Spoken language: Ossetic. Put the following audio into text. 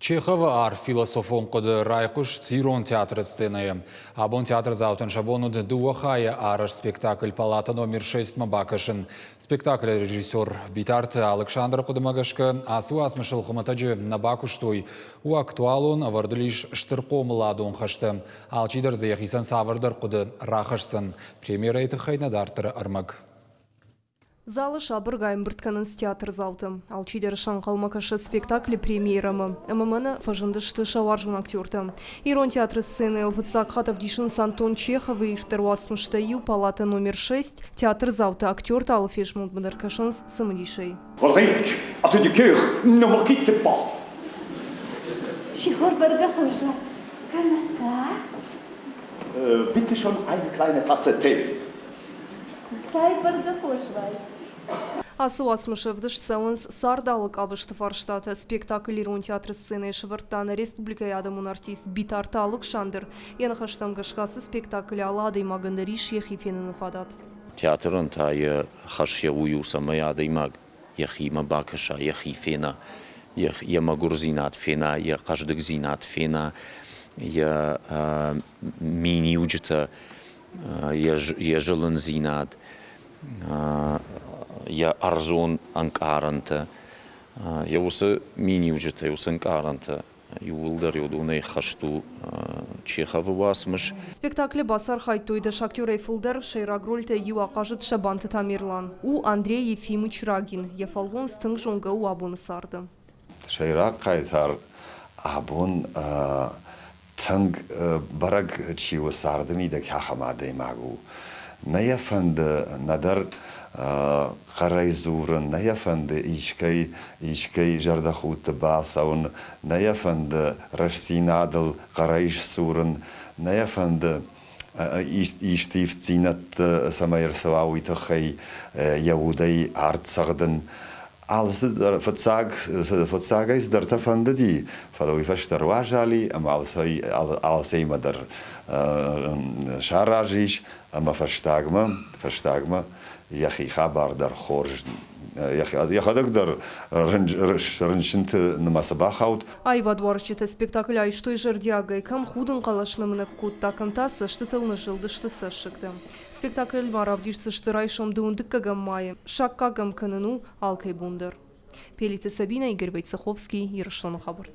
Чеховы арф философон хъуыды райхъуыст Ирон театры сценӕйы. Абон театрдзаутӕн сӕ бон уыд дыууӕ хайы арӕзт спектакль «Палата номер шесть»-мӕ бакӕсын. Спектаклы режиссер Битарты Алыксандры хъуыдымӕ гӕсгӕ, ацы уацмысыл хуымӕтӕджы нӕ бакуыстой. У актуалон, ӕвӕрд ыл ис стыр хъомыладон хӕстӕ. Алчидӕр дзы йӕхицӕн цавӕрдӕр хъуыды рахӕсдзӕн. Премьерӕйы тыххӕй нӕ дарддӕры ӕрмӕг. Залы сабыргай ӕмбырд кӕнынц театрдзаутӕ. Алчидӕр сӕнхъӕлмӕ кӕсы спектаклы премьерӕмӕ. Ӕмӕ мӕнӕ фӕзындысты сӕ уарзон актертӕ. Ирон театры сценӕйыл фыццаг хатт ӕвдисынц Антон Чеховы ирддӕр уацмыстӕй иу «Палата номер шесть». Театрдзаутӕ актерты алы фезмӕлдмӕ дӕр кӕсынц цымыдисӕй. Rick, à du cœur, ne me quitte pas. Сихор бӕргӕ хорз у. Кӕнӕ та? Bitte schon eine kleine Tasse Tee. Цай бӕргӕ хорз вӕййы. Ацы уацмысы ӕвдыст цӕуынц царды алы къабӕзты фарстатӕ. Спектакль Ирон театры сценӕйы сӕвӕрдта нӕ республикӕйы адӕмон артист Битарты Алыксандр. Йӕ ныхӕстӕм гӕсгӕ ацы спектаклы алы адӕймагӕн дӕр ис йӕхи феныны фадат. Театрӕн та йӕ хӕс йӕ уый у, цӕмӕй адӕймаг йӕхимӕ бакӕса, йӕхи фена, йӕ мӕгуырдзинад фена, йӕ хъӕздыгдзинад фена, йӕ миниуджытӕ йӕ зылындзинад, йӕ ӕрдзон ӕнкъарӕнтӕ, йӕ уыцы миниуджытӕ, уыцы ӕнкъарӕнтӕ иууылдӕр уыдонӕй хӕст у Чеховы уацмыс. Спектаклы бацархайдтой дӕс актерӕй фылдӕр, сӕйраг рольтӕй иу ахъазыд Сӕбанты Тамерлан. У Андрей Ефимыч Рагин. Йӕ фӕлгонц тынг зонгӕ у абоны царды. Сӕйраг хъайтар абон тынг бӕрӕг чи у царды мидӕг, ахӕм адӕймаг у. Нӕ йӕ фӕнды нӕдӕр хъӕрӕй дзурын, нӕ йӕ фӕнды искӕй, искӕй зӕрдӕхудты бацӕуын, нӕ йӕ фӕнды рӕстдзинадыл хъӕрӕй сдзурын, нӕ йӕ фӕнды исты ивддзинӕдты цӕмӕй ӕрцӕуа, уый тыххӕй йӕ удӕй арт цӕгъдын. Алцыдӕр фыццаг, фыццагӕй цыдӕртӕ фӕндыди, фӕлӕ уый фӕстӕ руазали ӕмӕ алцӕимӕ дӕр саразы ис ӕмӕ фӕстагмӕ, фӕстагмӕ йӕхи хабар дӕр хорз йӕхӕдӕг дӕр рынчынты нымӕцы бахауд. Аивадуарзджытӕ спектакль айстой зӕрдиагӕй, кӕм худын хъӕлӕс нымнӕг кодта, кӕм та цӕстытыл ныззылдысты цӕссыгтӕ. Спектакль ма равдисдзысты райсом дыууын дыккӕгӕм майы. Саккаг ӕм кӕнын у алкӕй бон дӕр. Пелиты Сабинӕ, Игорь Войцеховский, Ирыстоны хабар.